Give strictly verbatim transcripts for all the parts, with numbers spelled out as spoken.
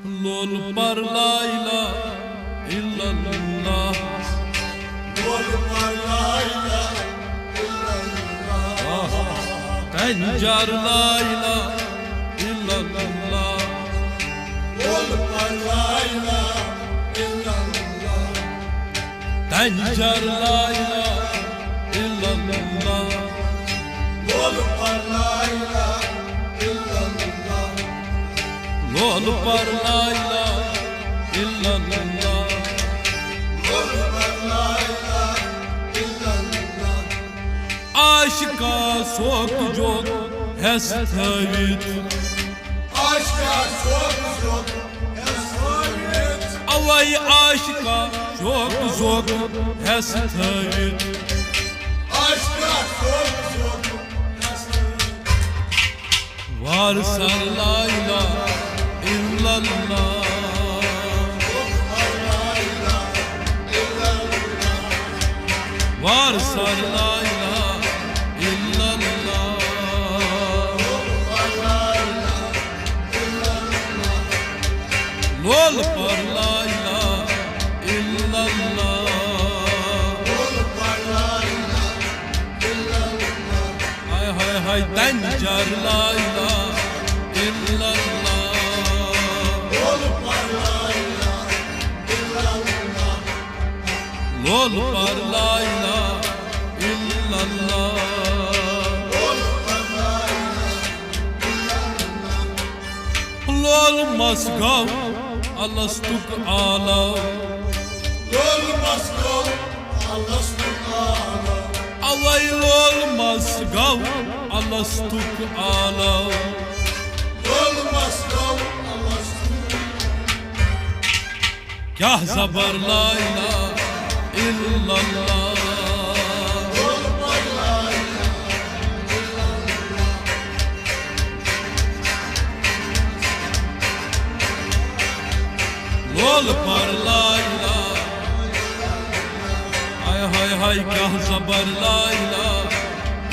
لول پر لا الہ الا اللہ۔ لول پر لا الہ الا اللہ۔ آہ، تنجر لا الہ الا اللہ۔ لول پر لا الہ الا اللہ۔ تنجر لا الہ الا اللہ۔ لول پر لا الہ الا اللہ۔ لول پر لا الہ الا اللہ۔ لول پر لا الہ الا اللہ۔ عاشقا سوک جوک ہیس تھٲوِتھ۔ عاشقا سوک جوک ہیس تھٲوِتھ۔ اوے عاشقا سوک جوک ہیس تھٲوِتھ۔ عاشقا سوک جوک ہیس تھٲوِتھ۔ وار سر لا الہ الا اللہ۔ وار سر لا الہ الا اللہ۔ لول پر لا الہ الا اللہ۔ ہائے ہائے ہائے، تنجر لا الہ الا اللہ۔ لول پر لا الہ الا اللہ۔ لول مس گو الستک آلو۔ لول مس گو الستک آلو۔ اوے لول مس گو الستک آلو۔ لول مس گو الستک۔ کیا زبر لا الہ الا اللہ۔ لول پر لا الہ۔ ہائے ہائے ہائے، کیا زبر لا الہ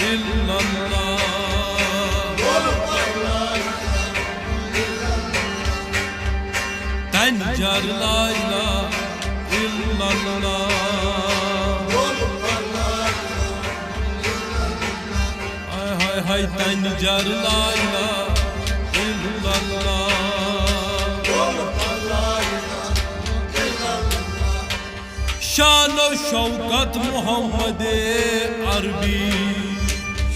الا اللہ۔ تنجر لا الہ الا اللہ۔ ہائے ہائے ہائے، تنجر لا الہ الا اللہ۔ شان و شوکت محمد عربی۔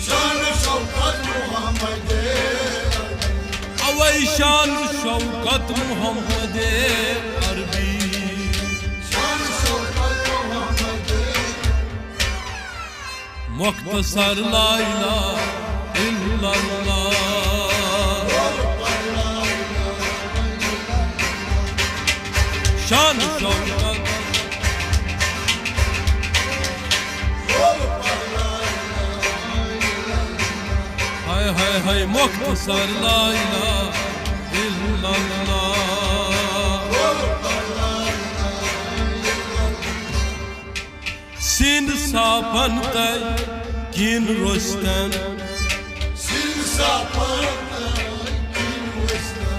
شان و شوکت محمد عربی۔ اوے شان و شوکت محمد عربی۔ شان و شوکت محمد عربی۔ مختصر لا الہ الا اللہ۔ شان شوکت۔ ہائے ہائے ہائے، مختصر لا الہ الا اللہ۔ سین صافن تہ کین روستن۔ سین صافن تہ کین روستن۔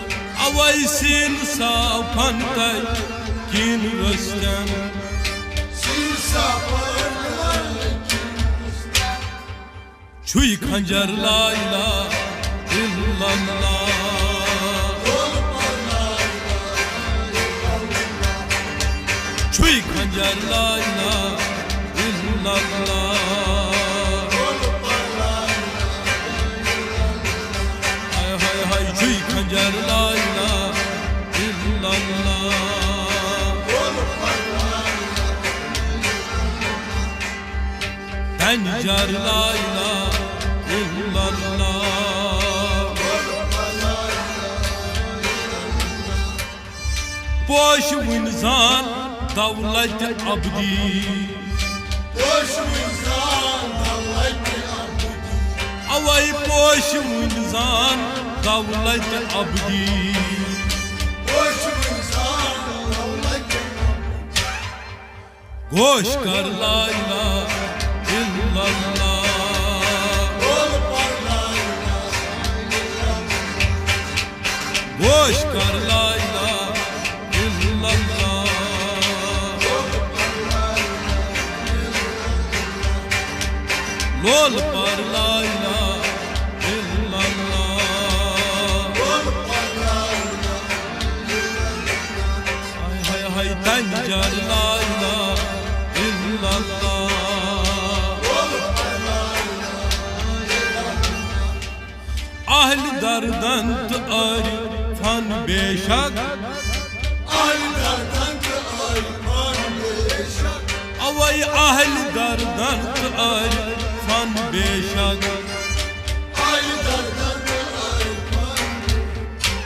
اوے سین صافن تہ کین روستن۔ سین صافن تہ کین روستن۔ چھوئی خنجر لا الہ الا اللہ۔ چھوئی خنجر لا الہ الا اللہ۔ ہائے ہائے ہائے، چھوئی خنجر لا الہ الا اللہ۔ تنجر لا الہ الا اللہ۔ پوش ونزان دولت عبدی۔ پوش ونزان دولت عبدی۔ اوے پوش ونزان دولت عبدی۔ پوش ونزان دولت عبدی۔ گوش کر لا الہ الا اللہ۔ گوش کر لا الہ بول پر لا الہ الا اللہ۔ ہاے ہاے ہاے، تنجر لا الہ الا اللہ۔ اہل دردن تہٕ عارفن بے شک۔ اہل دردن تہٕ عارفن بے شک۔ اوے اہل دردن تہٕ عارفن بے شک۔ اہل دردن تہٕ عارفن بے شک۔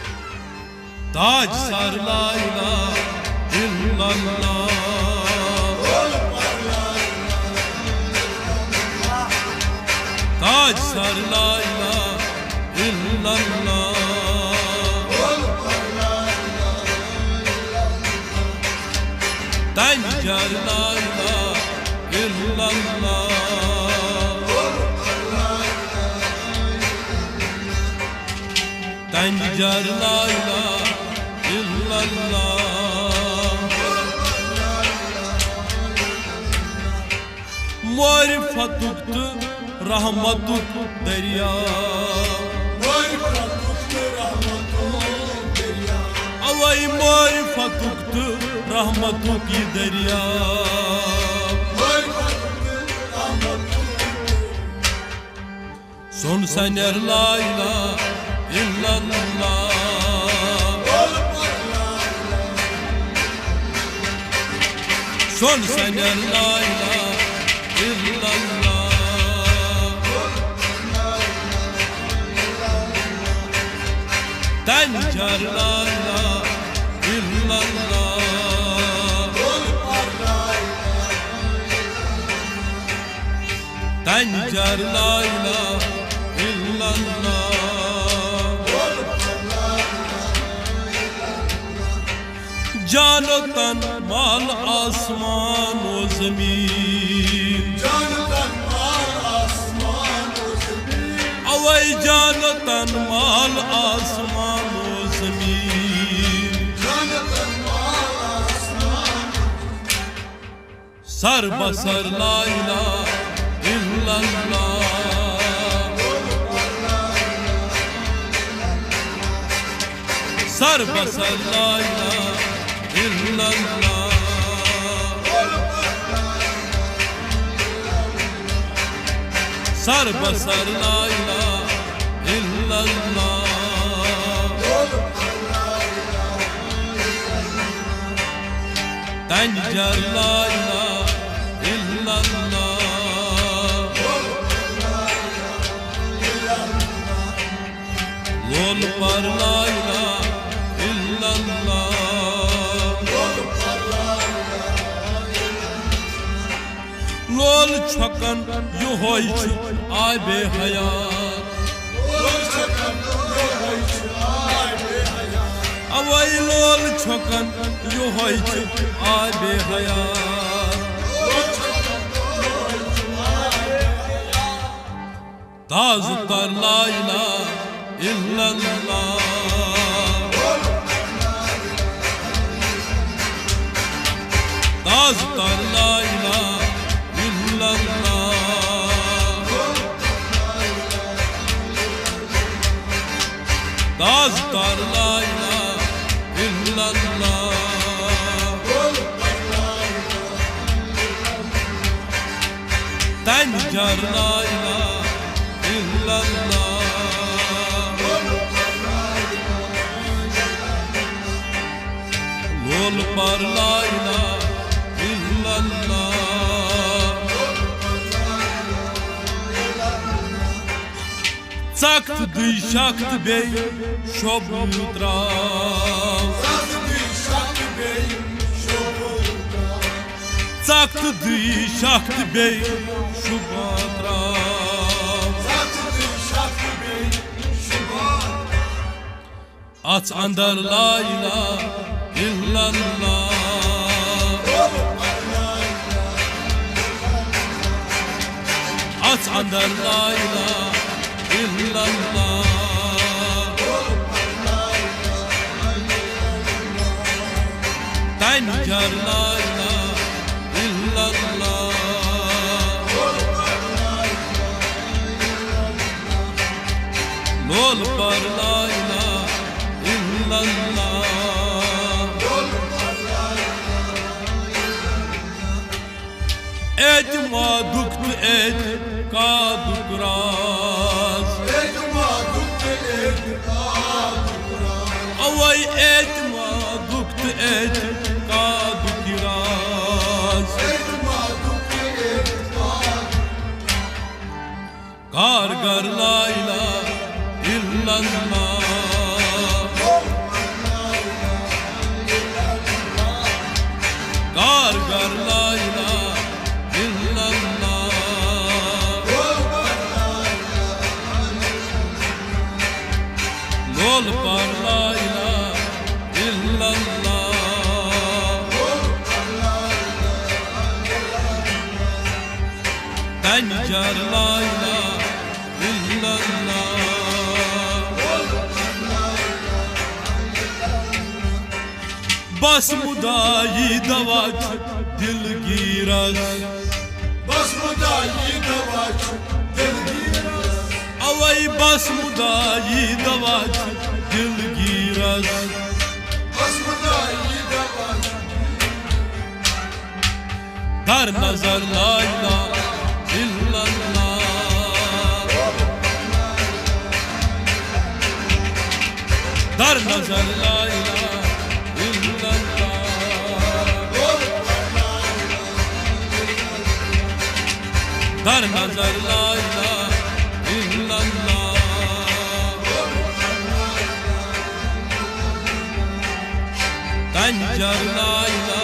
تاج سر لا الہ الا اللہ۔ تاج سر لا الہ الا اللہ۔ تنجر لا الہ الا اللہ۔ تنجر لا الہ الا اللہ۔ معرفتُک تہٕ رحمتُک دریا۔ معرفتُک تہٕ رحمتُک دریا۔ اوے معرفتُک تہٕ رحمتُک یہِ دریا۔ معرفتُک تہٕ رحمتُک دریا۔ سون سنیر لا الہ الا اللہ۔ سون سنیر لا الہ الا اللہ۔ تنجر لا الہ الا اللہ۔ تنجر لا الہ الا اللہ۔ جان و تن مال آسمان و زمین۔ جان و تن مال آسمان و زمین۔ اوے جان و تن مال آسمان و زمین۔ جان و تن مال آسمان۔ سر بسر لا الہ الا اللہ۔ سر بسر لا الہ الا اللہ۔ سر بسر لا الہ الا اللہ۔ تنجر لا الہ الا اللہ۔ لول پر لا الہ الا اللہ۔ لول چھۄکان یہوے چھُ آبِ حیات۔ اوے لول چھۄکان یہوے چھُ آبِ حیات۔ تازٕ تر لا الہ الا اللہ۔ تازٕ تر لا الہ الا اللہ۔ تازٕ تر لا الہ الا اللہ۔ تنجر لا الہ الا اللہ۔ لول پر لا الہ الا اللہ۔ ژکھ تہٕ دٕے شکھ تہٕ بیٚیہِ شوٚبوٗ ترٛاو۔ ژکھ تہٕ دٕے شکھ تہٕ بیٚیہِ شوٚبوٗ ترٛاو۔ اَژھ اندر لا الہ الا اللہ۔ اَژھ اندر لا الہ الا اللہ۔ تنجر لا الہ الا اللہ۔ بول پر لا الہ الا اللہ۔ اعتمادُک تہٕ اعتقادُک راز۔ اعتمادُک تہٕ اعتقادُک راز۔ اوے اعتمادُک تہٕ اعتقادُک راز۔ اعتمادُک تہٕ اعتقادُک۔ کارگر لا الہ الا اللہ۔ کارگر لا الہ الا اللہ۔ لول پر لا الہ الا اللہ۔ تنجر لا الہ الا اللہ۔ بس مدعا یی دوا چھُ دلگیرس۔ بس مدعا یی دوا چھُ دلگیرس۔ اوے بس مدعا یی دوا چھُ دلگیرس۔ بس مدعا یی دوا چھُ۔ در نظر لا الہ الا اللہ۔ در نظر لا الہ الا اللہ۔ در نظر لا الہ الا اللہ۔ تنجر لا الہ